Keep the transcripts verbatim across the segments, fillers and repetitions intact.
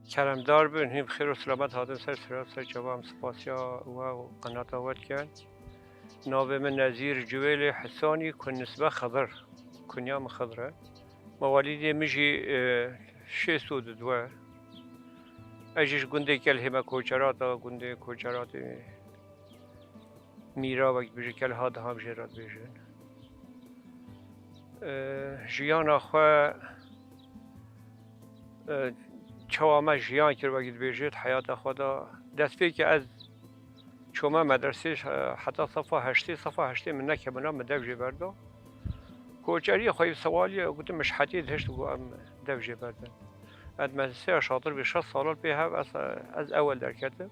Keremdar bin, hîn bi xêr û selamet hatin ser sera, ser çava, em spasiya we û qenata we dikin. Navê min Nezîr Ciwêlê Hisanî, ku nisbe Xizir, kunya min Xizir e. Mewalîdê min jî, e, şêst û du e. Ez jî ji gundê Kelhê me, Koçerat a, gundê Koçeratê Mîra, wek dibêje, Kelha Diham jê re dibêjin. E, jiyana xwe, e, çawa me jiyan kir, wek dibêjit, heyata xwe da. Destpêkê ez çûme medresê, e, heta sefa heştê, sefa heştê min nekemina, min dev jê berda. Koçeriyê xwe yê sewaliyê gotin, min ji hetê dihişt, got, em dev jê berdin. Ez medreseya şatir bî, şeş sala pê hev ez, ez ewel derketim.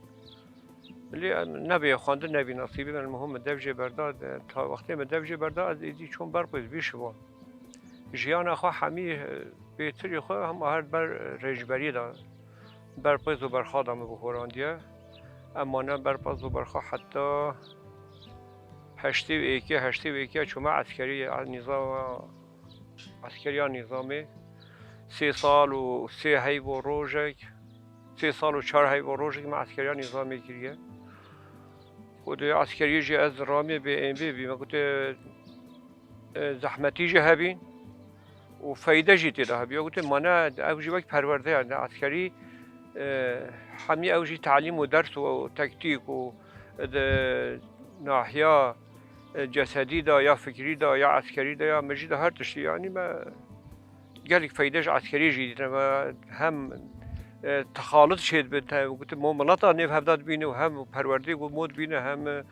Lê em nebê xwendin, nebî nesîbê min, muhim min dev jê berda, ta wextê min dev jê berda, ez êdî çûm ber pêz bî şivan. Jiyana xwe hemî, e, bêtirî xwe hema her ber rêncberiyê de, ber pêz û berxa de min bi horandiye. Em mane ber pêz û berxa heta heştê û êkê, heştê û êkê çûme eskerî, nîzama Eskeriya nîzamê sê sal û sê heyv û rojek, sê sal û çar heyv û rojek me eskeriya nîzamê kiriye. Û di eskeriyê jî ez ramê bê êmbê bî. Me gote, e, zehmetî jî hebîn û feyde jî tê de hebî. Gote, mane ev jî wek perwerde ye. Eskerî, e, hemî ew jî talîm û ders û tektîk û di nahiya e, cesedî de, ya fikrî de, ya eskerî de, ya mijî de, her tiştî. Yanî me gelek feyde ji eskerî jî dîtine. Me hem, e, texalit çêdibe, te, gotim, mo mileta nêv hevda dibîne û hem perwerdê got mo dibîne, hem, e,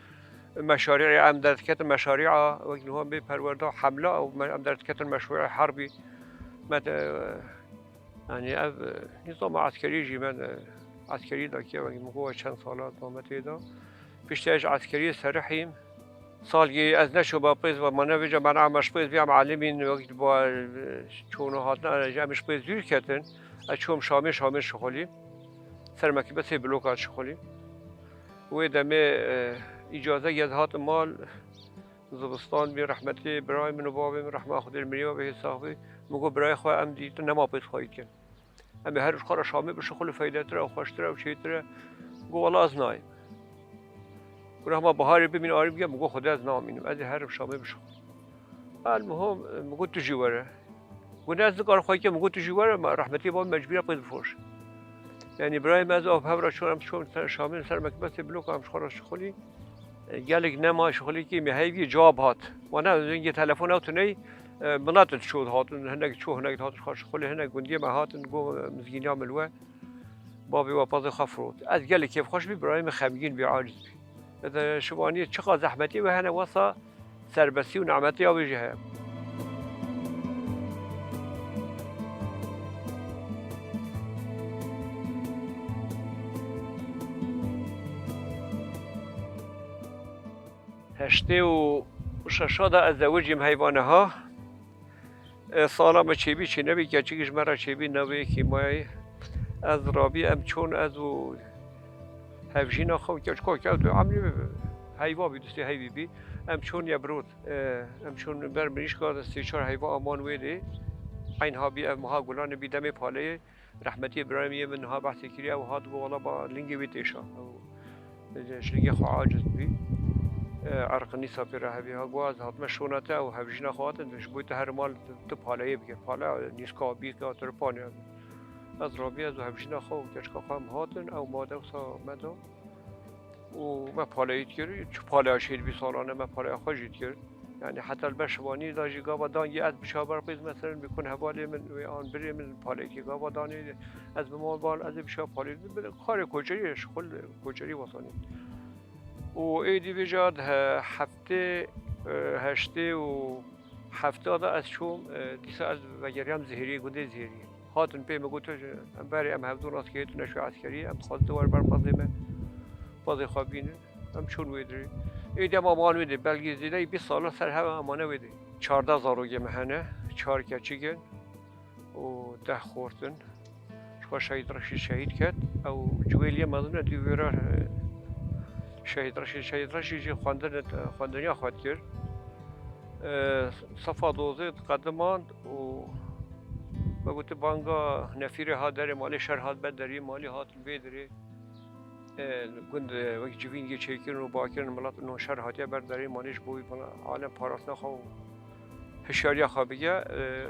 meşarî em derdiketin meşarîa, wek niha bê perwerda hemla û me, em derdiketin meşrûê herbî. Me te, Yanî ev, e, nîzama eskerî jî me, e, eskerî dakiye, wekî min got çend sala dame tê de. Piştî ez ji eskeriyê serihîm. Salgî ez neçûme pêz ve, me nevêce me neame ji pêz bî, em elimîn, wekî ba, e, çûn û hatin, e, em ji pêz dûr ketin. Ez çûm Şamê, Şamê şixulîm. Ser mekbesê bloka şixulîm. Wê demê, e, îcaze ez hatim mal. Zivistan bî, rehmetê birayê min û bavê min, rehma Xwedê li mirî ve bê sax bî. Min got, birayê xwe em dîtin nema pêz xweyî dikin. Em ê her ji xwe re Şamê bişixulin, feydetir e, xweştir e û çêtir e. Got, wela ez nayêm. Got, hema biharê bimîn arî bike, min got, Xwedê ez namînim. Ez ê herim Şamê bişixulîm. El muhim, min got, tu jî were. Got, ne ez nikarim xweyî dikim, min got, tu jî were, me rehmetê bavê mecbûr e pêz bifiroşin. Yanî birayê me ez û ew bi hev re çûn, em çûn ser Şamê, ser mekbesê bloka em ji xwe re şixulîn. E, gelek nema şixulîkî me heyvî cewab hat. Wana zengê telefon ew tuney, e, milet çû hatin, hinek çû, hinek hatin xwe şixulî, hinek gundiyê me hatin, got, e, mizgîniya min we. Bavê we pazê xwe firot. Ez gelek kêfxweş bî, birayê min xemgîn bî, aciz bî. Ez şivaniyê çiqa zehmetî we hene wesa serbestî û nemetî ya wê jî heye. Heştê û şeşa de ez zewicîm heyva niha. E, sala me çêbî çênebî, keçikî ji me re çêbî nabê kîmayê. Ez rabî, em çûn, ez û hevjîna xwe û keçika xwe, ew du emrî heyva bî, dustê heyvî bî. Em çûn Yebrot. E, em çûn ber mirîşka de sê çar heyva aman wê dê. Eyn ha bî, ev meha gulanê bî demê paleyê. Rehmetî Îbrahîm yê min niha behsê kiriye, ew hat got, wela ba lingê wî têşa. Ew, e, ji lingê xwe aciz bî. E, erqinîsa pê re hebî. Ha got, ez hatime şona te, ew hevjîna xwe hatin, ji bo te her mal tu, tu paleyê bike. Pale, nîska, bîka, tu re paniya. Ez rabî, ez û hevjîna xwe û keçika xwe em hatin, ew ma dewsa me da. û me paleyî dikir. Çi paleya şêdbî salane me paleya xwe jî dikir. Yani heta li ber şivanî de jî gava dangî ez bişa ber pêz, meselen, bi kun hevalê min wê an birê min paleyî gava danê, ez bi mal bal, ez ê bişa paleyî, bi karê koçerî, şixul koçerî wetanî. Û êdî vêca di he-, heftê, e, heştê û hefta de ez çûm, e, dîsa ez vegeriyam Zihêriyê, gundê Zihêriyê. Hatin pê min got, em berê em hevdû nas kê, tu neşû eskerî, em dixwazin tu were ber pazê me, pazê xwe bînin. Em çûn wê dirê. Êdî em aman wê dê, belkî zêdeyî bîst sala ser hev em amane wê dê. Çardeh zarokê me hene, çar keçik in û deh xort in. Ji xwe Şehîd Reşîd şehîd ket. Ew ciwêliyê mezin e, dî wêra, e, Şehîd Reşîd, Şehîd Reşîd jî xwendin, xwendiniya xwe dikir. E, sefa dozê diqedimand û Me gote banga nefîrê hat derê malê, şer hat ber derê malê, hat li vê derê. E, gund, e, wek civîngê çêkirin û bakirin milet, no şer hatiye ber derê malê, ji bo wî bana alem parastina xwe û hişyariya xwe bige. E,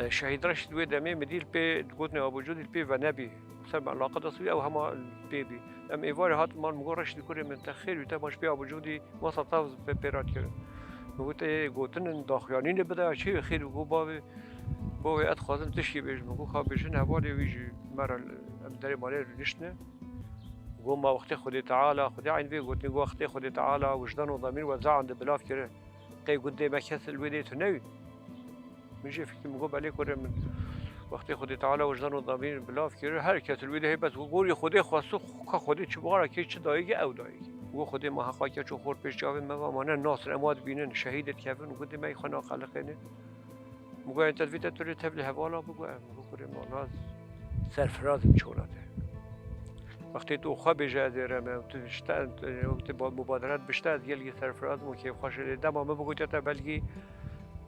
e, Şehîd Reşîd wê demê min dî li pê digotinê Abu Cûdî li pê venebî. Ser me alaqa dest wî ew hema li pê bî. Em êvarê hatin mal, min got, "Reşîd kurê min, te xêr wî, te ma ji pê Abu Cûdî wasa tav pê, pê re dikirin." Min got, "Ê gotin in daxuyanînê bide ya çi xêr wî?" Got, "Bavê, bavê ez dixwazim tiştî bêjim." Min got, "Ka bêjin." Hevalê wî jî me re, em derê malê rûniştine. Got, "Ma wextê Xwedê Teala, Xwedê eyn vê gotinê, got, wextê Xwedê Teala wijdan û damîr we ze'an de bilav kire. Qey gundê me kes li wê dê tu newî?" Min jê fikir, min got, "Belê kurê min. Wextê Xwedê Teala wijdan û damîr bilav kir, her kes li wê dê hê, bes gorî Xwedê xwestin, ka Xwedê çi bixwara kê, çi dayî kê, ew dayî kê." Got, "Xwedê me heqa keç û xort pêş çavê me va, ma ne nasin, em wa dibînin, şehîd ditkevin û gundê me yê xwe naqeliqêne." Min got, "Ên te divî te tu rê tevlî hevala bigo." Em, min got, "Kurê min, wala ez serfiraz im çolate. Wextê tu xwe bêje ez ê re me, tu ji te, wextê ba-, mubaderet bişte ez gelkî serfiraz im û kêfxweş im. Lê dema min bigotiye te belkî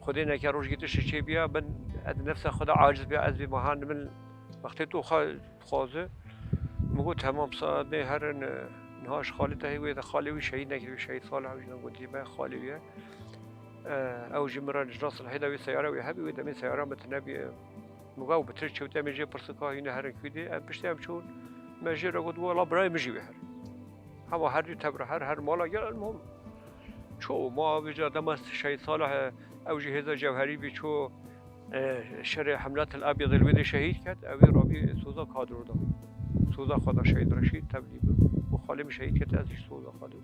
Xwedê neke rojekî tiştê çê biya, min ez nefsa xwe de aciz biya, ez bê mehan min wextê tu xwe dixwaze." Min got, "Temam, sa-, em ê herin, e, niha ji xalê te hê wê de, xalê wî şehîd nekiriye, şehîd Salih wî jî gundî me, xalê wî ye. E, ew jî min re ji nas li hêda wê seyara wê hebî, wê demê seyara min tune bî." Min got, "Ew bi tir çewt, em ê jê pirsin ka hîne herin kû dê." Em piştî em çûn, me jê re got, "Wela birayê min jî wê her." Hema her dî tev re her, her mala gel, el muhim. Ço ma vêca dema şehîd Salih, e, ew jî hêza Cewherî bî, ço, e, şerê Hemlet el Abyad li wê de şehîd ket, ew ê rabî soza kadro da. Soza xwe da Şehîd Reşîd, tevlî bû. Û xalê min şehîd ket, ez jî soza xwe da.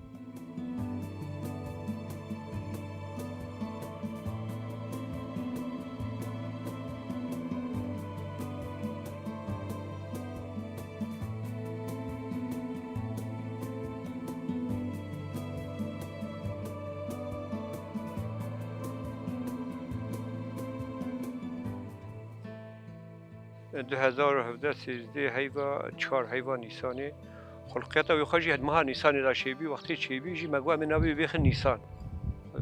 Du hezar û hevdeh sêzdeh heyva, çar heyva Nîsanê. Xulqiyeta wî xwe jî heta meha Nîsanê de çêbî, wextê çêbî jî me got em ê navê wî bêxin Nîsan.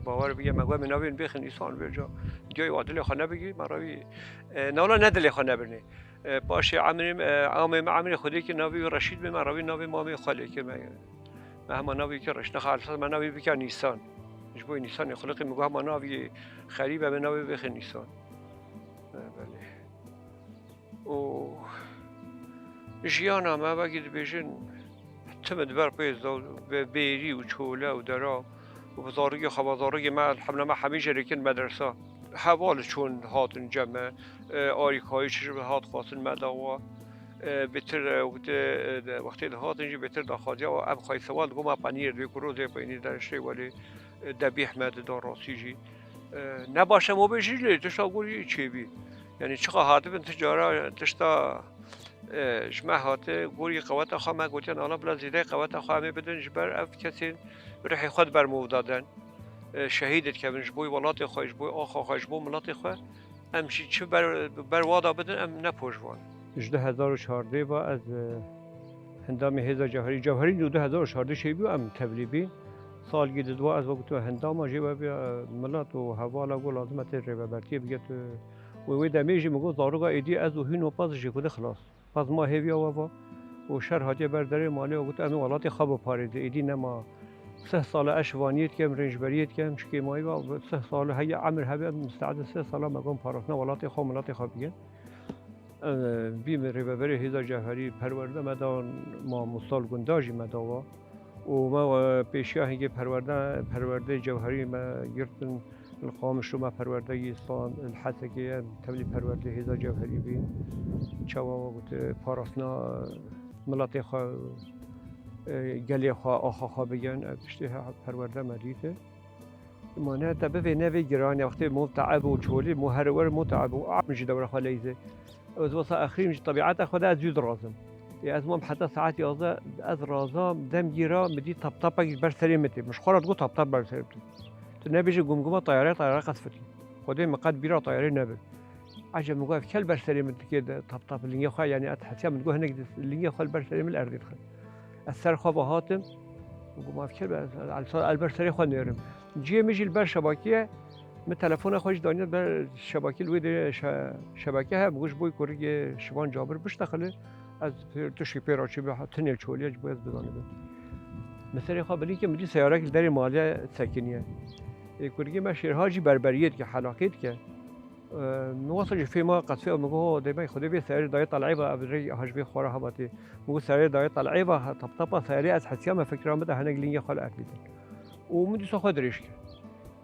Bawer bike, me got em ê navê wî bêxin Nîsan, vêca diyayê wa dilê xwe nebigî, me re wî, e, nala ne dilê xwe nebirnê. E, paşê emrê me, e, amê me emrê Xwedê kir navê wî Reşîd bê, me re wî navê mamê xwe lê kir me. Me hema navê wî kir Reşîd. Nexa esas me navê wî bike Nîsan. Ji bo Nîsanê xuliqî min got hema navê xerîb e, em ê navê wî bêxin Nîsan. E, belê. Û jiyana me, wekî dibêjin, tim di ber pêz de, bi bêrî û çole û dera û bi zarokê xwe, bi zarokê me, elhemdulillah, me hemî jê re kirin medresa. Heval çûn hatin cem me, e, arîkayî çi hat xwestin me dawa. E, bêtir, e, wextê, e, de, wextê dihatin jî bêtir daxwaziya, em xweysewa digot me penîr, divê ku rozê penîr de şê welê, e, debîh me dida rastî jî. E, ne baş e mobê jî lê tişta gorî çêbî. Yanî çiqa hatibin ti cara tişta, e, ji me hate gorî qeweta xwe me gotiye, "Nala bila zêdeyê qeweta xwe em ê bidin ji ber ev kesên rihê xwe di ber mov de den. E, şehîd dikevin ji bo welatê xwe, ji bo axa xwe, ji bo miletê xwe. Em jî çi ber, ber wa da bidin, em ne poj van." Ji du hezar û çardeh ve ez, e, hindamê hêza Cewherî, Cewherî du hezar û çardeh çêbû, em tevlî bîn. Salgî di dua ez wekî tu hindama jê ve bî, e, milet û hevala got lazim e tê rêvebertiyê bige tu. Wê, wê demê jî min got, zaroka êdî ez û hîn û pez jê ku de xilas. Pez ma hêviya we va û şer hatiye ber derê malê û got, "Em ê welatê xwe biparêzin." Êdî nema sih sala ez şivaniyê dikim, rêncberiyê dikim, şikêmayî va, sih sala heye emir hebe, em misteedin sih sala me gon parastina welatê xwe, miletê xwe bikin. Em, bî min rêveberê hêza Cewherî perwerde me da, mamosta li gunda jî me dawa. Û me, e, pêşiya hingê perwerde, perwerdeyê Cewherî me girtin, li Qamişlo me perwerdeyê stan, li Hesekê em tevlî perwerdeyê hêza Cewherî bî. Çawa we got, e, parastina miletê xwe, e, gelê xwe, axa xwe bigen, e, tiştê he-, perwerde me dîtin. Ma ne te bivê, ne vê giranê, wextê mo teeb û çolî, mo her wer mo teeb û a min jî dewra xwe leyzê. Ez wesa exrîm ji tebiata xwe de ez zû dirazim. Ê ez mam heta saet yazdeh ez razam, dem gîra, min dî taptapek ji ber serê min tê. Min ji xwe re digot taptap ber serê min tê. Tu nebêjî gumguma tayare, tayare qesfitî. Xwedê min qet bîra tayarê nebir. Ecem min got, ev kel ber serê min dike de taptap lingê xwe, yanî ez hesiya min digot hinek di lingê xwe li ber serê min li erdê dixe. Ez ser xwe ve hatim. Min got, ma ev kel ber, el, el ber serê xwe nêrim. Ciyê min jî li ber şebakê ye. Min telefona xwe jî daniye ber şebakê, li wê derê şe-, şebeke heye, min got ji bo kurikê Şivan Cabir biştexile, ez pê-, tişkî pê re çêbe, tunel çoliye ji bo ez bizanibim. Min serê xwe bilî kir, min dî seyarekî li derê malê sekiniye. Ê, kurikê me Şêrha jî berberiyê dike, helaqê dike. Min wesa jî fêma qesfê min got, ho, dê me Xwedê vê serê dayê tel'ê ve, ev rê ha ji vê xwe re hevatê. Min got, serê dayê tel'ê ve, tap tapa serê ez hesiya me fikra min de hinek lingê xwe li erdê din. Û min dîsa xwe dirêj kir.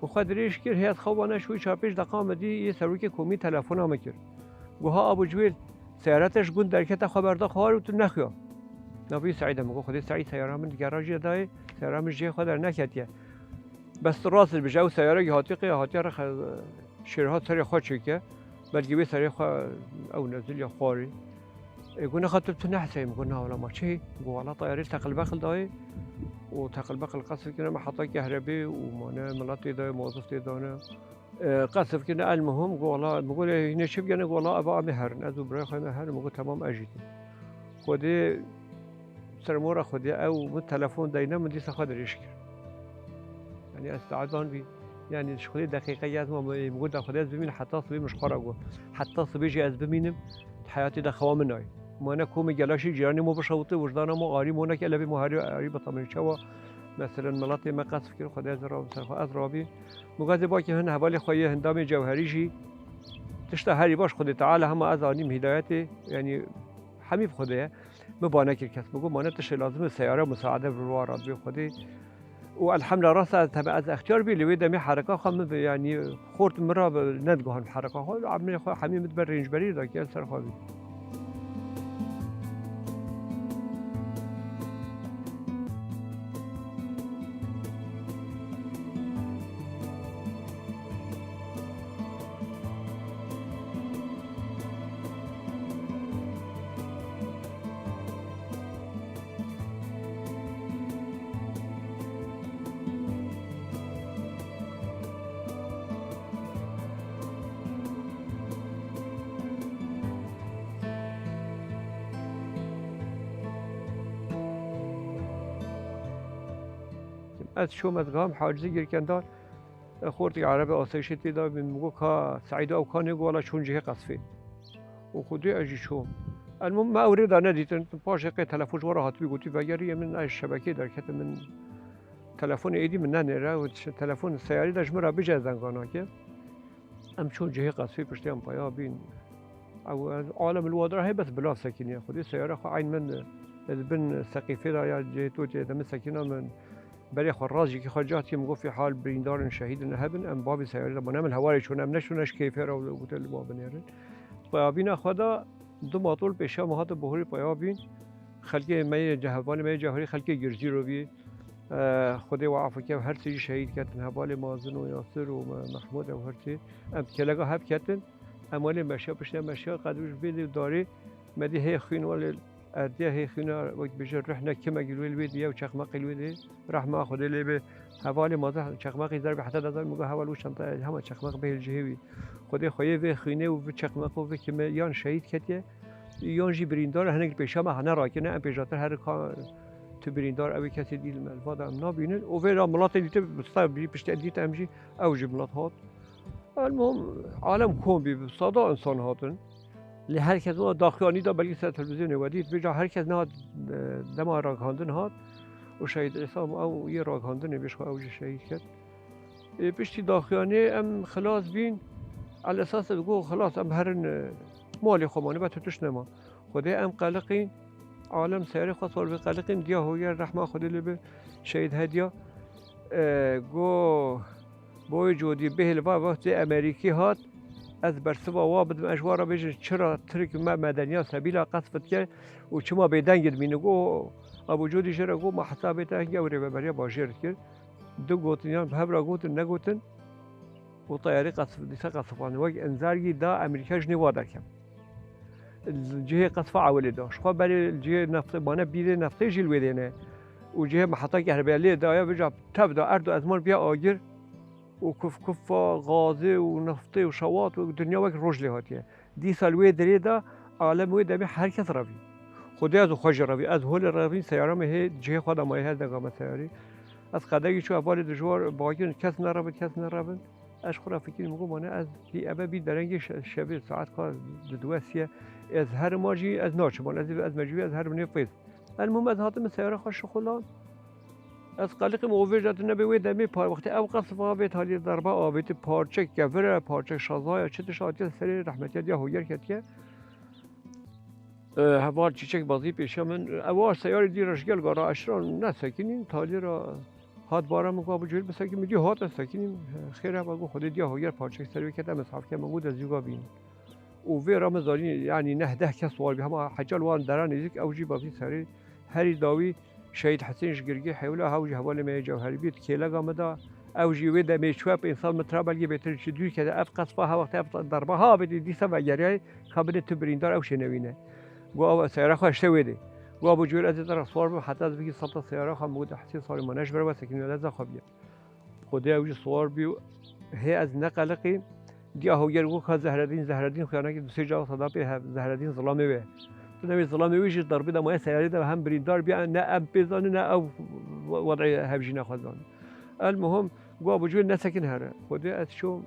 Û xwe dirêj kir, hê ez xewa ne şûyî çar pênc deqa min dî yê serokê komî telefona min kir. Got, ha Abu Cwêl, seyara te ji gund derkete, xwe berda xwar û tu nexuya. Navî Seîd e, min got, Xwedê Seîd seyara min di garajê dayê, seyara min ji cihê xwe derneketiye. Bes tu rast dibêje, ew seyarek hatiye qey hatiye rexe Şêrha serê xwe çêke, belkî wê serê xwe ew neziliya xwarê. Ê, got, nexa tu, tu neheseyê, min got, na wela ma çi? Got, wela tayarê teqilbeqil dayê û teqilbeqil qesf kine me heta kehrebê û mane milet tê dayê, mozif tê dane. Ê, qesf kine, el muhim, got, wela, min got, lê hînê çi bigene? Got, wela eva em ê herin, ez û birayê xwe em ê herin, min got, temam, ez jî tê. Xwedê Ser mora Xwedê ew min telefon deyne, min dîsa xwe dirêj kir. Yanî ez taban bî. Yanî ji Xwedê deqîqe ez ma min got da Xwedê ez bimînim heta sibê, min ji xwe re got. Heta sibê jî ez bimînim, di heyatê de xewa min nayê. Mane komê gela jî cîranê mo bişewite, wijdana mo arî mo neke, elebê mo herî arî bitamîne. Çawa? Meselen miletê me qesf kir, Xwedê ez rabim ser xwe, ez rabî. Min got ez ê bakî hin hevalê xwe yê hindamê cewherî jî tişta herî baş Xwedê Teala hema ez anîm hîdayetê, yanî hemî bi Xwedê ye. Min ba nekir kes, min got, mane tiştê lazim e, seyare musaade bi wa re dibê Xwedê. Û elhemdulillah, rast e, teme ez extiyar bî, li wê demê herika xwe min bi, yanî xort min re bi, nedigihan herika xwe. Emrê xwe hemî min dibe rêncberî de, gel ser xwe bî. Ez çûm, ez gam hacizê girkendar, xortê erebê asayişê tê de bî, min got, ka Seîd ew kanê, got, wela çûn cihê qesfê. Û xwedê ez jî çûm. El mum me ew rê de nedîtin. Paşê qey telefon ji we re hatibî, gotî vegerî, min ez şebekeyê derketim, min telefonê êdî min nenêre û telefon seyarî de ji min re bêje ez denga nake. Em çûn cihê qesfê, piştî em peya bîn. Ew, ez alem li wadira hê bes bila sekiniye. Xwedê seyara xwe eyn min, ez bin seqîfê de ya cihê totê de min sekina min. Berê xwe rast jî xwe cah tî, min got, fî hal birîndarin, şehîdin hebin, em bavê seyarê de bûn. Em li hewarê çûn, em neçûne ji keyfê re û gote li ba binêrin. Peyabîna xwe de du matol pêşiya me hate bihurî peyabîn. Xelkê me yê ce-, hevalê me yê cewherî xelkê Girzîro bî. E, Xwedê we afû ke, her sê jî şehîd ketin. Hevalê Mazin û Yasir û Me-, Mehmûd ew her sê. Em kelega hev ketin. Em welê meşiya, piştî meşiya qedû ji vê dê darê me dî hê xwîn welê Erdiya hê xwîna wek bêje ruh ne kimek li wê, li wê diye û çeqmeqê li wê diye. Rehma Xwedê lê be. Hevalê ma zeh çeqmeqê zer be heta dezar, min got heval û çanta hema çeqmeq bihêl cihê wî. Xwedê xweyê vê xwînê û vê çeqmeq û vê kime yan şehîd ketiye, yan jî birîndar e, hinek pêşa me hene rakirine, em pêşatir her ka tu birîndar ew ê kesê dî li me, li va de em nabînin. Û vê ra milatê dîte bi sta bî piştî dît em jî ew jî milat hat. Elmuhim, alem kom bî, bi sada insan hatin. Lê her kes wa daxuyanî da, belkî ser televîzyonê we dît. Vêca her kes niha, e, dema ragihandin hat û Şehîd Îsa ew yê ragihandinê bêj xwe ew jî şehîd ket. Ê, piştî daxuyanê em xilas bîn. El esas digo xilas em herin, e, malê xwe mane ve tu tişt nema. Xwedê em qeliqîn. Alem seyarê xwe sor vê qeliqîn. Diya Hoyer rehma Xwedê lê be. Şehîd Hediya. E, go Boyê codî bihêl va wextê Emerîkî hat, ez bersiva wa bidim, ez ji wa re bêjim, çira Tirk me medeniya sebîla qesf dike û çima bêdeng dimîne? Go, Abu Codî jê re got, ma hesabê te hingê ew rêveberiya bajêr dikir. Du gotin yan bi hev re gotin, negotin û teyarê qesf, dîsa qesfandin. Wek inzargî da Emerîka jinê wa derkem. Cihê qesfa ewilê da. Ji xwe berê cihê neftê, mane bîrê neftê jî li wê dêne. Û cihê meheta kehrebê lê daye, vêca tev da erd û ezman biya agir û kuf kufa gazê û neftê û şewat û dinya wek roj lê hatiye. Dîsa li wê dirê de alem wê demê her kes revî. Xwedê ez û xwe jî revî. Ez holê revîn, seyara me hê cihê xwe de maye, her dega me seyarî. Ez qedekî çû hevalê dijwar bagirin, kes nerevin, kes nerevin. Ez ji xwe re fikirîm, got, mane ez bî eve bî derengê şe-, şevê saet ka di duwesiye. Ez herim a jî ez naçim, ez, ez mecbûr ez herim nê pêz. Elmuhim ez hatim min seyara xwe şixula. Ez qeliqim û vêja tu nebê wê demê pa-, wextê ew qesifa vê talî derba avêti parçek kevir e, parçek şaza ye, çi tişt hatiye serê rehmetiya diya Hoger ketiye. E, heval çîçek bazî pêşiya min. Ew a seyarê dî re ji gel gara eşran nesekinîn, talî re hat bara min ku Abu Cihêl bisekin, min dî hat ez sekinîm. Xêr e, ba got Xwedê diya Hoger parçek ser wê ket, em eshaf ke min got ez zî ga bînim. Û vê re min zanî, yanî neh deh kes war bî, hema hecal wan dera nêzîk, ew jî bazî serê herî dawî Şehîd Hesên ji Girgê hewla, hew jî hevalê me yê cewherî bî, di kêlega min de, ew jî wê demê çûye pênc sed metre belkî bêtir çi dûr kete, ev qesfa ha wextê ev derba ha avêtî dîsa vegeriyayê, ka binê tu birîndar ew şênewîne. Got ew seyara xwe hişte wê dê. Got Abu Cihêl ez ê te re siwar bim, heta ez bigî seta seyara xwe, min got Hesên sarê mane ji ber we sekinî leza xwe bîye. Xwedê ew jî siwar bî û hê ez neqeliqî. Diya Hoger got ka Zehredîn, Zehredîn xuyanekî du sê cawa seda pê hev, Zehredîn zilamê wê. Tu navê zilamê wê jî darbê de maye seyarê de hem birîndar bî, ne em pê zanî, ne ew we-, wed'ê hevjîna xwe zanî. El muhim, got Abu Cihêl nesekin here. Xwedê ez çûm,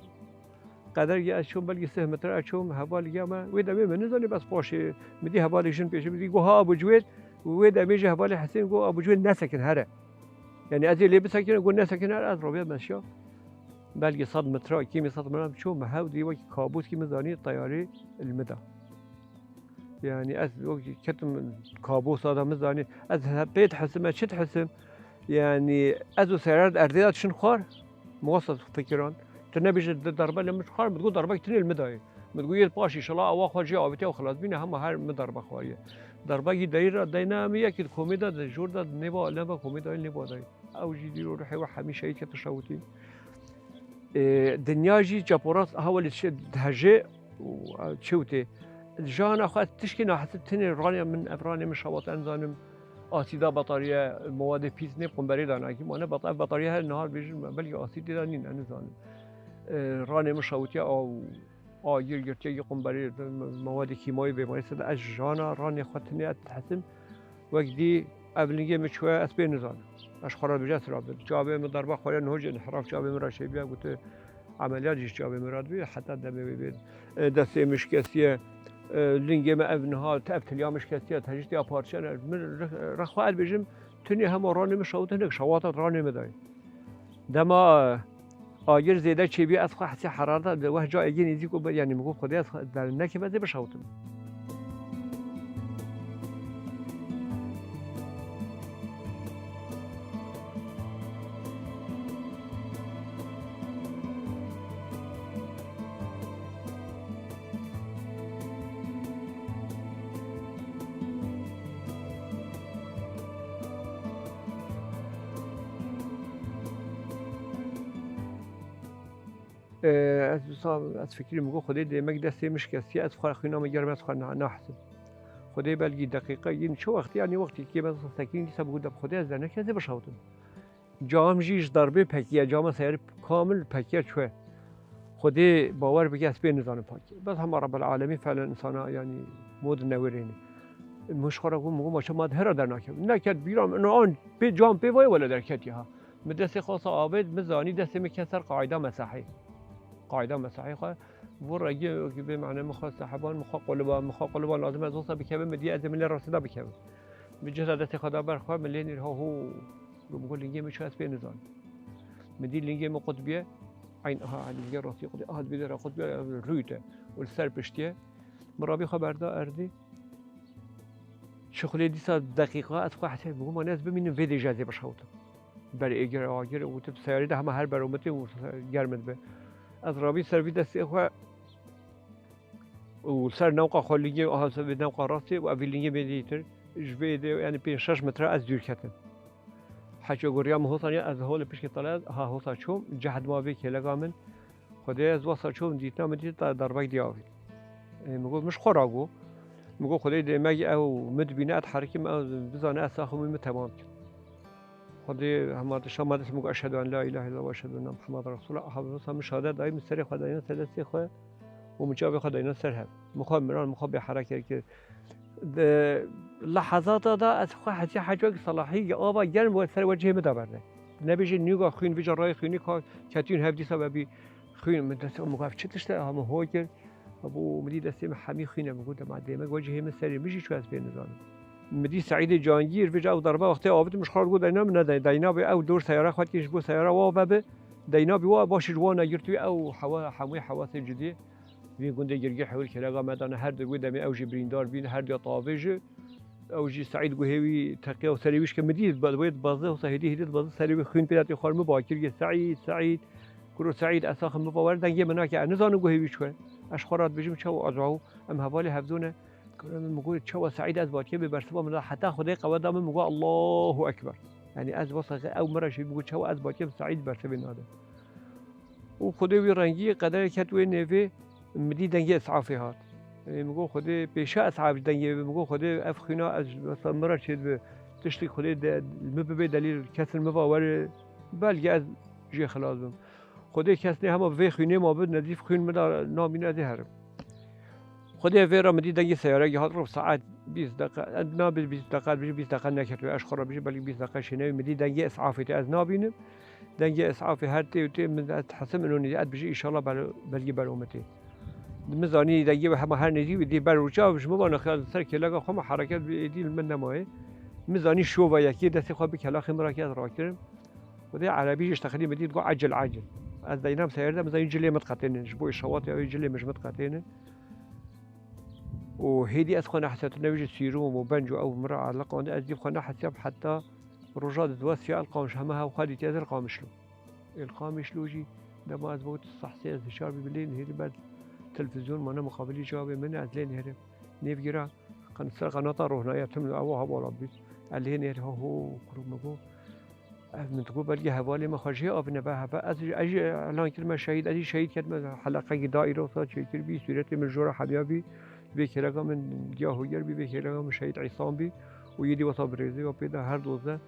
qeder ya ez çûm, belkî sih metre ez çûm, hevalî ya me, wê demê min nizanî bes paşê, min dî hevalê jin pêşî min dî, got ha Abu Cihêl, wê demê jî hevalê Hesên got Abu Cihêl nesekin here. Yanî ez ê lê bisekine, got nesekine, ez roviya meşiya. Belkî sed metre, kêmî sed metre çû, me hew dî wekî kabûskî min zanî teyarî li min da. Yanî ez wekî ketim kabûsa da min zanî, ez he-, pê dihesim, ez çi dihesim? Yanî ez û seyara di erdê de diçin xwar, min wesa fikiran. Tu nebêje di derbe li min xwar, min digot derbek tinê li min dayê. Min digot yê paş înşallah awa xwe jê avêtiya û xilas bîne, hema her min derbe xwariye. Derbekî deyî re deyne em yekî di komê de, di jor de, di nêva, nêva komê de, nêva de. Ew jî dîro ruhê we hemî şehîd kete şewitî. Ê, dinya jî çeporas hewlê çi dihejê û, e, çi witê. Jana xwe tişkî nahesib tinê ranê min, ev ranê min şewat, ez nizanim. Asîda batarya, mewadê pîs nê qumberê de nakî. Mane bat-, ev batarya her nihar bêjin, belkî asîdê de nîn, ez nizanim. Ê, ranê min şewitiye aw. Agir girtiye yê qumberê, mewadê kîmayî bêmarî sede ez jana ranê xwe tinê ez dihesim. Wek dî ev lingê min çûye ez pê nizanim. Ez xwe re dibêjim ez rabim. Çavê min derba xwariye niho jî inhiraf çavê min re çêbiya gote emeliyat jî çavê min re dibê heta demê wê bê. E, destê min şikestiye, e, lingê min ev niha, ev tiliya min şikestiye, tecîtiya parçe ne. Min re-, rexwe ez dibêjim, tinê hema ranê min şewit hinek şewata ranê min dayê. Dema agir zêde çêbî ez xwe hesî herarda li weh cayê yê nêzîk û bi-, yanî min got Xwedê ez xwe dernekeve ez ê bişewtim. Ee, ez wisa, ez fikirî min got, Xwedê dê me destê min şikestiye, ez xwe xwîna min germ, ez xwe na-, nahisim. Xwedê belkî deqîqe, yin çi wextî, yanî wextî kê me sekîn dîsa bi got, Xwedê ez dernekeve ez ê bişewtim. Cam jî ji derbê pekiye, cama seyarî kamil pekiye çûye. Xwedê bawer bike ez pê nizanim pakê. Bes hema Rabbel Alemîn felen insana yanî mod newirêne. Min ji xwe re got, min got, maşa ma di hera dernakevin. Neket bîra min, an pê cam pê vayê wele derketiye ha. Min destê xwe sa avêt, min zanî destê min ket ser qaîda mesahê. Qaîda mesahê xwe. Vû regî wekî bê mane min xwe seheban, min xwe qoliban, min xwe qoliban lazim ez wisa bikevim, min dî ez ê min lê rastî da bikevim. Min cih da destê xwe da ber xwe, min lê nîr ha hû. Min got lingê min çi ez pê nizanim. Min dî lingê min qutbiye, eyn aha lingê rastî qutbiye, aha dibê dera qutbiye, rûyte. Û li ser piştiye. Min rabî xwe berda erdî. Çi xulê dîsa deqîqa ez xwe hesê, min got, mane ez bimînim vê dê jî ez ê bişewtim. Ber êgir agir û tu seyarî de hema her berometê û germ dibe. Ez rabî ser vî destê xwe û ser newqa xwe lingê, aha ser vê newqa rastê û ev vî lingê bê dîtir. Ji vê dê, yanî pênc şeş metre ez dûr ketim. Heço goriya min hosan ya, ez holê pişkê tale, ha hosa çûm, cehd ma vê kêleka min. Xwedê ez wesa çûm dîtina min dît, da darbek diya avî. Ê, min got, min ji xwe ra got. Min got, Xwedê dê me ew min dibîne, ez herikim, ez bizane, ez saxim min temam kim. Xwedê hema dişa ma dest min got, Eşhedü en la ilahe illallah ve eşhedü enne Muhammeden Resulullah. Aha, min wisa min şehadet dayî, min serê xwe dayîna ser destê xwe û min çavê xwe dayîna ser hev. Min xwe miran, min xwe bêhereke kir. Di lehezata de ez xwe hesî hecwek selahî ava germ we ser wecihê min de berde. Nebêje nîga xwîn, vêca rayê xwînî ka ketîn hev dîsa ve bî Xwîn, min destê min got, "Ev çi tişt e?" Ha min ho kir. Hebû min dî destê min hemî xwîn e. Min got, "Dema dê me got, cihê min serê min jî çû, ez pê nizanim." Min dî Seîdê Cangîr, vêca ew darba wextê avêt min ji xwe re got, "Deyna min nedayna." Deyna bê ew dor seyara xwe dikir, ji bo seyara wa vebe. Deyna bî wa başî ji wan negirtî, ew hewa, hemû hewasê cidî. Vî gundê Girgî Hewil kêleka me dane, her di wê demê ew jî birîndar bîn, her diya tavê ji. Ew jî Seîd guhê wî teqiya û serê wî şike. Min dî wê dibeze, wisa hêdî hêdî dibeze serê wî xwîn pê de tê xwar, min bakir ge, "Seîd, Seîd." Kuro Seîd, ez saxim biva were, dengê min nake, ez nizanim guhê wî çi ye. Ez xwe re dibêjim, çawa acaba em hevalê hevdû ne. Kuro min, min got, "Çawa Seîd ez bakir bê bersiva min da, heta Xwedê qewet da min, min got, Allahu Ekber." Yanî ez wisa ew min re jî min got, "Çawa ez bakir Seîd bersivê nade." Û Xwedê wî rengî qederê ket wê nêvê, min dî dengê Îsafê hat. Ê, min got, "Xwedê pêşa Îsaf ji dengê wê," min got, "Xwedê ev xwîna ez mesela min re çêdibe. Tiştî Xwedê de, li min bibe delîl, kes li min va were, belkî ez jê xilas bim." Xwedê kes nê hema bi vê xwînê ma bi, nezîf xwîn min de namîne ez ê herim. Xwedê vê re min dî dengê seyarekî hat, rû saet bîst deqe, ez nabê bîst deqe, bijî bîst deqe neketibe, ez xwe re bijî belkî bîst deqe şênewî, min dî dengê Îsafê tê, ez nabînim. Dengê Îsafê her tê û tê, min ez dihesim ino nî, ez bijî, înşallah bel-, belkî bero min tê. Min zanî dengê wê hema her nêzî wî dî ber û çav ji min va nexya ser kêleka xwe min hereket bi êdî li min nemaye. Min zanî şova yekê destê xwe bi kelaxê min rakî ez rakirim. Xwedê erebî jî ji texilî min dît got, "Ecil, ecil." Ez deynam seyar de, min zanî cilê min diqetêne. Ji bo şewatê ew cilê min ji min diqetêne. Û hêdî ez xwe nehesiyab, tu nevî ji sîrom û benc û ew min re eleqand, ez dî xwe nehesiyab heta roja di dua siya el qamiş heme hev xwe dîtiye ez el qamişlo. El qamişlo jî dema ez bot sehsê ez hişar bî bilên hêdî ber televîzyon mane muqabilî cavê min ez lê nêrim. Nêvgira qen-, ser qenata rohnaya tim ewa hevala bît. Ez lê nêr ha ho kuro min got. Ev min digot belkî hevalê me xwe jê avine ve heve. Ez jî, ez jî elan kirime şehîd, ez jî şehîd ketime. Heleqekî da îro sa çêkir bî, sûretê min jora hemiya bî. Vê kêleka min giya hoger bî, vê kêleka min şehîd Îsan bî. Û yê dî wesa birêzê wa pê de her doze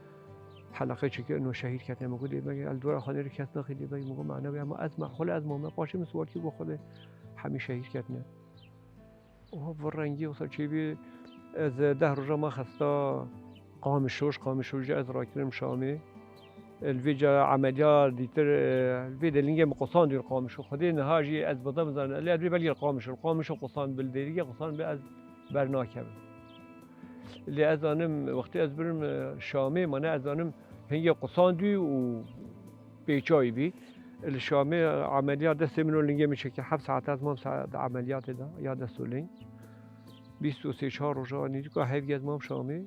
heleqe çêkir, ino şehîd ketine. Min got, dê belkî el dora xwe nêrî kes naxî dê belkî min got, mane wê, ama ez mehxul ez mame. Paşê min siwar kir got, Xwedê hemî şehîd ketine. Oha, bi rengî wisa çêbî, ez deh roja me xesta Qamişo, ji Qamişo jî ez rakirim Şamê. Li vê ca emeliya dîtir, li vê de lingê min qusandî li Qamişo. Xwedê niha jî ez bidem zanin. Lê ez vê belkî li Qamişo, li Qamişo qusand bi, li dêrîgê qusand bi ez bernakevim. Lê ez zanim, wextê ez birim, e, Şamê, mane ez zanim hingê qusandî û pêçayî bî. Li Şamê emeliya destê min û lingê min çêkir. Heft saet ez mam sa-, di emeliyatê de ya dest û ling. Bîst û sê çar roja nêzîka hevgî ez mam Şamê.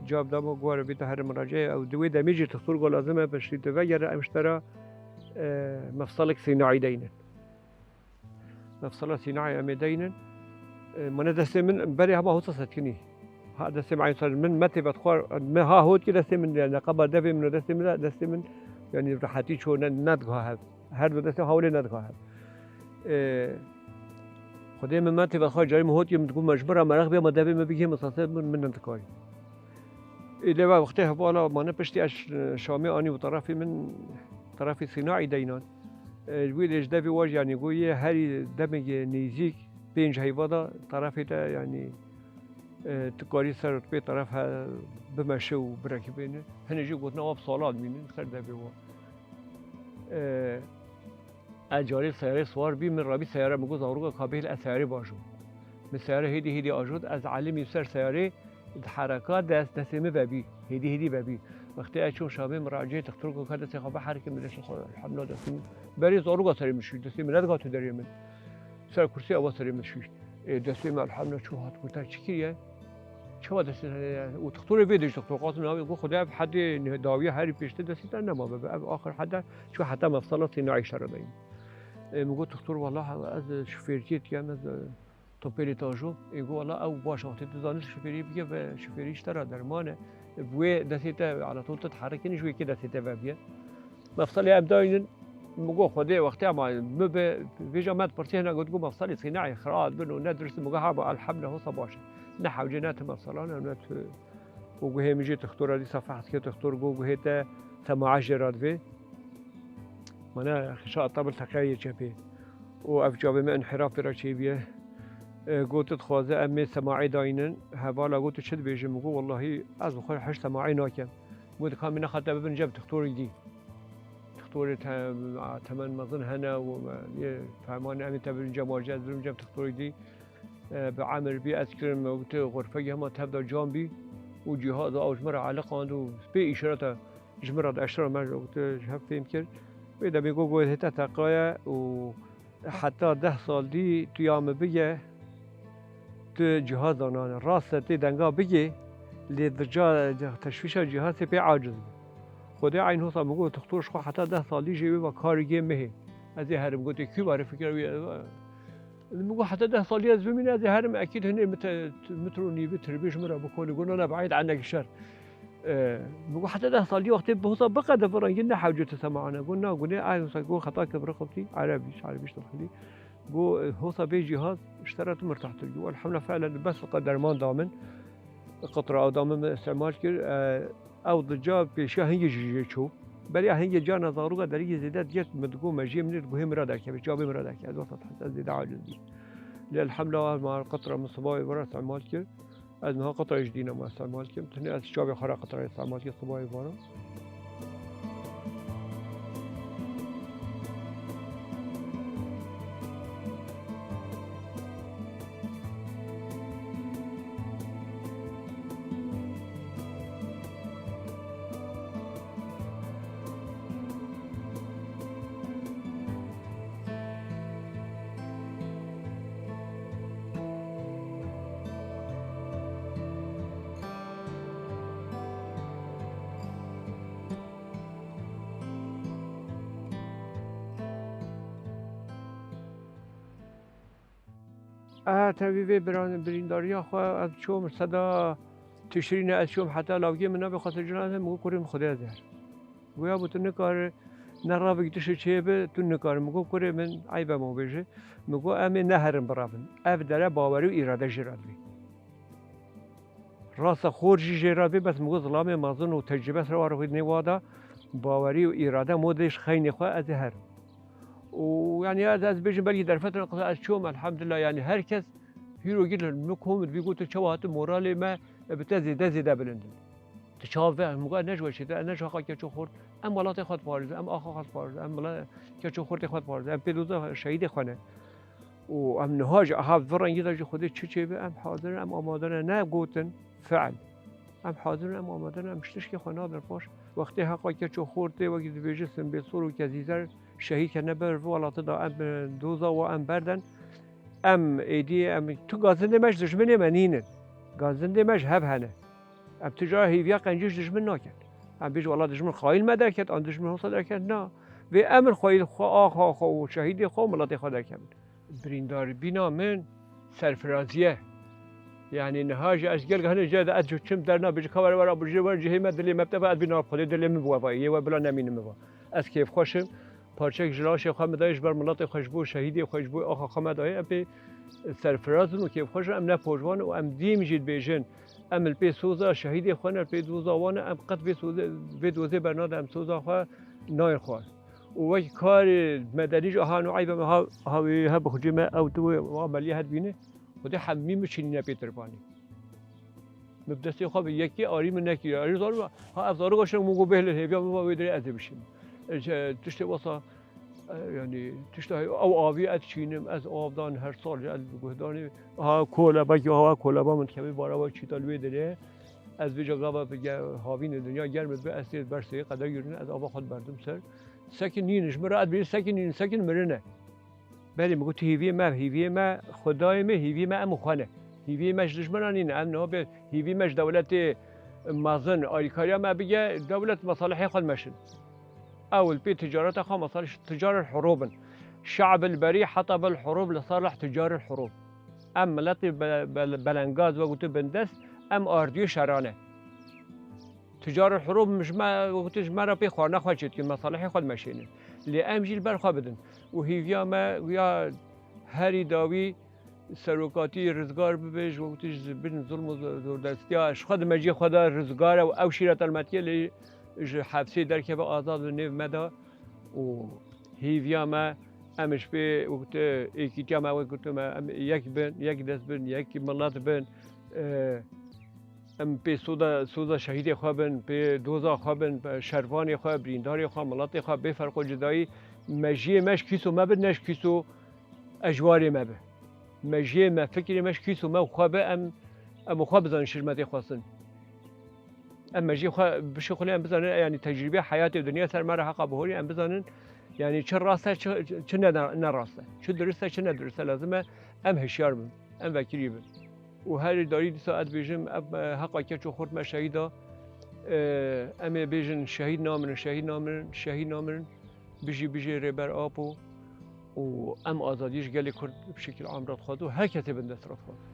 Cab dama guhare bîte here miracê, ew di wê demê jî tixtur go lazim e, piştî tu vegere em ji te re, e, mefsalek sînaî deynin. Mefsala sînaî em ê deynin. E, mane destê min berê hema hota setkinî. Ha, destê min eyn sar, min metê vedxwar, min ha hot ki destê min, yani, neqeba devê min û destê min, destê min, yani, rehetî ço ne, nediga hev. Her du destê hawlê nediga hev. E, Xwedê min metê vedxwar, carî min hot ki min digot, me ji min re meraq bê, ma devê min bigihê min sase min, min nedikarî. Ê lê ve wextê hevala mane piştî ez, e, Şamê anî û terefê min, terefê Sînaî deynan. E, ji wî lê ji devê wa jî, yanî, go yê herî demekê nêzîk, pênc heyva da terefê te, yanî, e, tu karî ser pê teref he, bimeşe û birekibêne. Hinê jî gotina wa bi sala dimînin ser devê wa. E, Ez carê seyarê siwar bî, min rabî seyare, min got, zaroka ka bêhil ez seyarê bajom. Min seyare hêdî hêdî ajot, ez elimî ser seyarê di hereka dest, destê min vebî, hêdî hêdî vebî. Wextê ez çûm Şamê, min racê tixturka ka destê xwe biherike, min destê xwe, elhamdulillah, destê min. Berê zaroka serê min şûşt, destê min nediga tu derê min. Ser kursî ewa serê min şûşt. Ê, destê min elhamdulillah çû hat, gote çi kiriye? Çawa destê te heye? Û dixtorê vê de jî dixtor Qasim navê, got, Xwedê ev hedê dawiya herî pêştê destê te nema bibe. Ev axir hede çû heta mefsala Sînaî şeredayî. Ê, min got, dixtor, wela ez şofêrkê dikem, ez, e, topêlê te ajo. Ê, got, wela ew baş e, wextê tu zanî şofêrî bike ve şofêrî ji te re derman e. Bi wê destê te, ala to te diherikîne, ji wê yekê destê te vebiye. Mefselê em daynin, min got, Xwedê wextê ama min bi vêca me pirtî hene got, got, mefselê sînayê xira dibin û ne dirust, min got, ha, ba, elhemdulillah, hosa baş e. Ne hewce ne tu mefselan e, ne tu. Û guhê min jî tixtora dîsa fehs kir, tixtor got, guhê te semae jê re divê. Mana, xişa tabl teqeyê çepê. Û ev çavê me inhiraf pê re çêbiye. E, got, dixwaze em ê semaê daynin. Hevala got, tu çi dibêjî? Min got, wellahî, ez bi xwe heş semaê nakem. Got, ka min nexa te bibin cem tixtorî dî. Tixtorê te-, temen mezin hene û me yê fermanê em ê te birin cem wacê, ez birim cem tixtorî dî. E, bi emir bî ez kirim, me gote, xurfegî hema tev da can bî û cîhaza ew ji min re eliqand û pê îşareta ji min re de eşra me gote, ji hev fêm kir. Wê demê got, got, hê te teqaye û heta deh sal dî tu ya min bige, tu cihaz danane. Rast e tê denga bigê, lê di ca teşwîşa cihazê pê aciz bû. Xwedê eyn hosa min got, tixtor ji xwe heta deh salî jê wê ve karigê mihê. Ez ê herim, gotê, kî were fikira wî? Min got, heta deh salî ez bimîne, ez ê herim, ekîd hinê mit-, mitro nîvî tirbî ji min re bikolî. Got, na, na, beîd enek şer. E, min got, heta deh salî wextê bi hosa biqede vira, yê ne hewce tu semane. Got, na, gunê, ay hosa, got, xeta kir bira xeftî, erebî, erebî ştil xilî. Got, e, hosa bê cîhaz, ji te re tu mirtahtir. Got, elhamdulillah, felen bes qe derman da min. Qitra ew da min, min îstemal kir. E, ew di ca pêşiya hingê jî jê çû. Beriya hingê carna zaroka deriyê zêde diket, min digot, mejiyê min ê di guhê min re derkeve, çavê min re derkeve. Ez wexta ez zêde aciz bî. Lê elhamdulillah, ma qitra min siba wê re îstemal kir. Ez niha qetrayê ji dîna me îstemal kim. Tenê ez çavê xwe re qetrayê îstemal kim, sibayê vara. Eha tevî vê biran-, birîndariya xwe ez çûm seda Tişrînê, ez çûm heta lawkê min navê xwe sicilane, min got, kurê min, Xwedê ez ê herim. Goya bû tu nikare ne ravek tiştê çêbe, tu nikare. Min got, kurê min, eyb e min bêje. Min got, em ê neherin birevin. Ev dere bawerî û îrade jê re divê. Rasta xor jî jê re divê, bes min got, zilamê mezin û tecrûbe sera wa re xwe nê wa da, bawerî û îrade, min got, dê ji xeynê xwe ez ê herim. Û, yanî, ez, ez bêjim, belkî derfetin qisa ez çûm, elhamdulillah, yanî, her kes hîro gî li min kom dibî, got, tu çawa hati moralê me bi te zêde, zêde bilind in. Tu çawa ve, min got, ne ji we çêtir, ne ji heqa keço xort. Em welatê xwe diparêzin, em axa xwe diparêzin, em wela-, keço xortê xwe diparêzin, em pê doza şehîdê xwe ne. Û em niha jî aha vi rengî de jî Xwedê çi çêbe, em hazir in, em amade ne, ne gotin, fiil. Em hazir in, em amade ne, em ji tişkê xwe nadin paş. Wextê heqa keç û xortê wekî dibêje Simbêl Sor û Kezîzer şehîd kirine ber vi welatê de, em, e, doza wa em berden. Em êdî, em, tu gazindê me ji dijminê me nînin. Gazindê me ji hev hene. Em tu cara hêviya qencî ji dijmin nakin. Em bêjin, wela dijmin xayîn me derket, an dijmin hosa derket, na. Vê emir xwe, xwe, axa xwe û şehîdê xwe û miletê xwe derkevin. Birîndarbîna min serfirazî ye. Yanî niha jî ez gelek hinî cê de ez çim derna, bêjim ka were, were, bû jê were cihê me, dilê me bi te ve, ez bîna Xwedê dilê min bi we ve, yê we bila nemînim min ve. Ez kêfxweş im. Parçeyek ji laşê xwe min dayê ji ber miletê xwe, ji bo şehîdê xwe, ji bo axa xwe me dayê. Em pê serfiraz in û kêfxweş in, em ne pojvan in û em dîm jî dibêjin. Em li pê soza şehîdê xwe ne, li pê doza wan e, em qet vê sozê, vê dozê bernadin, em soza xwe nayên xwar. Û wek karê medenî jî aha no eybe me ha, ha wê he bi xwecê me ew tu wê wa meliye het bîne. Xwedê hemî min çinîne pê tirpanî. Min bi destê xwe bi yekê arî min nekiriye. Arî zarok, ha ev zarok şew min got bêhle hêviya min va wê dirê ez ê bişînim. E, tiştê wesa, e, yanî tişta ew avî ez çînim, ez av dan her sal jî ez guhdanê. Ha koleba ki, ha koleba min dikeve bara wa çîta li wê dirê. Ez vêca gava bi ge-, havînê dinya germ dibe, ez tê ber sêyê qeder girîne, ez ava xwe diberdim ser. Sekin nînin, ji min re ez bêjim sekin nînin, sekin mirine. Belê min got, hîviyê me, hîviyê me Xwedayê me, hîviyê me em û xwe ne. Hîviyê me ji dijmina nîne, em niha bê hîviyê me ji dewletê mezin, alîkariya me bige, dewlet mesalihê xwe dimeşin. Ew li pê ticareta xwe mesalih ticarel hurûb in. Şe'b li berî heta bil hurûb li salih ticarel hurûb. Em miletê be-, be-, belengaz ve gotu bindest, em ardiyê şerane. Ticarul hurub ji me, wekî ji me re pê xwarina xwe çêdikin, mesalihê xwe dimeşênin. Lê em jî li ber xwe bidin. Û hêviya me ya herî dawî serokatî rizgar bibe, ji wekî ji bin zulm û zordestiya, ji xwe di meciyê xwe de rizgar e û ew şîret elmetiye lê ji hepsê derkeve azad bi nêv me de. Û hêviya me, em ji pê wekî êkîtiya me, wek gotim, em yek bin, yek dest bin, yek milet bin. Em pê soda, soza şehîdê xwe bin, pê doza xwe bin, şervanê xwe, birîndarê xwe, miletê xwe, bê ferq û cudayî, mejiyê me ji kîso me bin, ne ji kîso ejwarê me bi. Mejiyê me, fikrê me ji kîso me û xwe bi, em, em û xwe bizanin şirmetê xwestin. Em mejiyê xwe bişixulê, em bizanin, yanî tecrûbê heyatê û dinya ser me re heqa bihorî, em bizanin, yanî çi rast e, çi, çi ne, ne rast e, çi dirist e, çi ne dirist e, lazim e em hişyar bin, em vekirî bin. Û herî darî dîsa ez dibêjim, ev, e, heqa keç û xurt me şehîda, e, em ê bêjin şehîd namirin, şehîd namirin, şehîd namirin, bijî, bijî Rêber Apo û em azadiyê ji gelê Kurd bi şekil am re dixwazin û her kesê bin dest re dixwazin.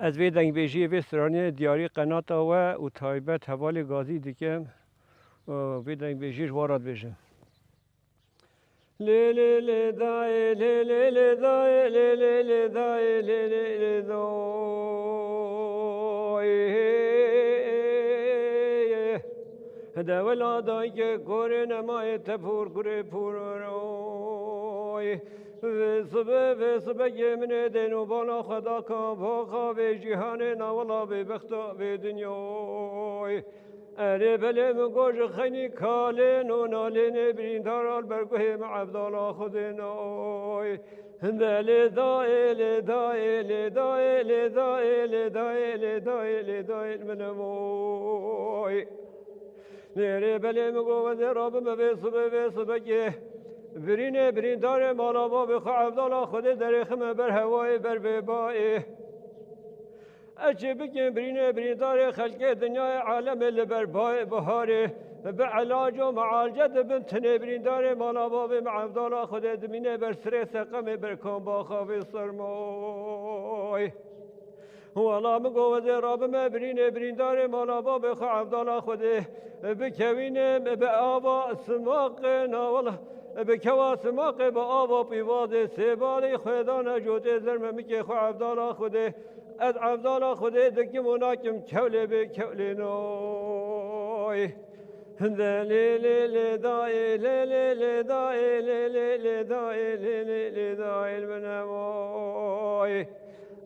Ez vê dengbêjiyê vê stranê diyarî qenata we û taybet hevalê Gazî dikim û vê dengbêjiyê ji we re dibêjim. Lê lê lê dayê, lê lê lê dayê, lê lê lê dayê, lê lê lê dayê. De wela dayke korê nemayê te por kurê poroy. Vê sibe, vê sibekê min ê dên û bala xwe da ka, baxa vê cîhanê na wela bê bexta vê dinyay. Erê belê min got ji xeynî kalên û nalênê birîndar al ber guhê min Evdala Xwedê nay. Hinde lê dayê, lê dayê, lê dayê, lê dayê, lê dayê, lê dayê, lê dayê min emoy. Nêrê belê min got wezê rabime vê sibe, vê sibekê. Birînê birîndarê mala babê xwe Evdala Xwedê derêxime ber hewayê ber vê bayê. Ez çê bikim birînê birîndarê xelkê dinyayê alemê li ber bayê biharê, bi elac û mealce dibin tinê birîndarê mala babê me Evdala Xwedê dimîne ber sirê seqemê ber kambaxa vê sermayê. Wela min got wezê rabime birînê birîndarê mala babê xwe Evdala Xwedê bikewînim bi ava simaqê na wela bi kewa simaqê bi ava pîvazê sêbalê xwêdana cotê zermemikê xwe Evdala Xwedê. Ez Evdala Xwedê dikim û nakim kewlê bê kewlê nay. Hinde lê lê lê dayê, lê lê lê dayê, lê lê lê dayê, lê lê lê dayê min emoy.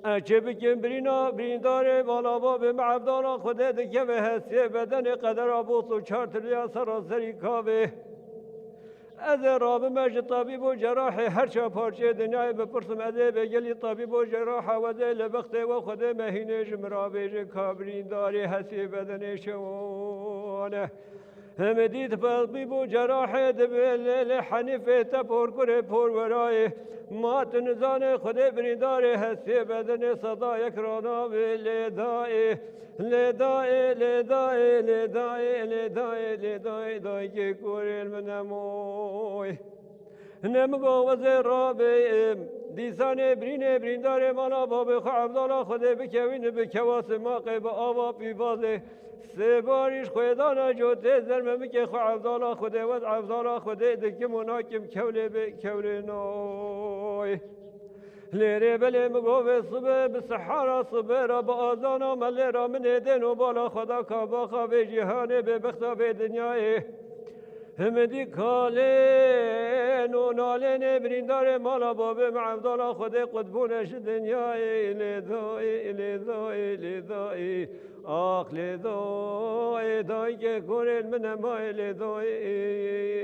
Ez çê bikim birîna birîndarê mala babê me Evdala Xwedê dikeve hestiyê bedenê qedera bot û çar tiliya seraserî kavê. Ez ê rabime ji tabîb û cerahê her çar parçeyê dinyayê bipirsim, ez ê bêgelî tabîb û ceraha wezê li bextê we Xwedê me hînê ji min re bêje ka birîndarê hestiyê bedenê çewan e. Hemidî tabîb û cerahê dibê lê, lê Henîfê te porkurê porwerayê. Ma tu nizanê Xwedê birîndarê hestiyê bedenê seda yek ra navê lê dayê. Lê dayê, lê dayê, lê dayê, lê dayê, lê dayê, dayikê korên min emoy. Ne min got wezê rabê, dîsanê birînê birîndarê mala babê xwe Evdala Xwedê bikewîne bi kewa simaqê bi ava pîvazê. Sêbarî ji xwêdana cotê zermemikê xwe Evdala Xwedê wez Evdala Xwedê dikim û nakim kewlê bê kewlê nay. Lêrê belê min got vê sibe bi sehara sibe re bi azana me lê ra min ê dên û bala xwe da ka baxa vê cîhanê bê bexta vê dinyayê. Himidî kalên û nalênê birîndarê mala babê me Evdala Xwedê qut bûne ji dinyayê. Lê dayê, lê dayê, lê dayê. Ax lê dayê, dayikê korên min emayê lê dayê.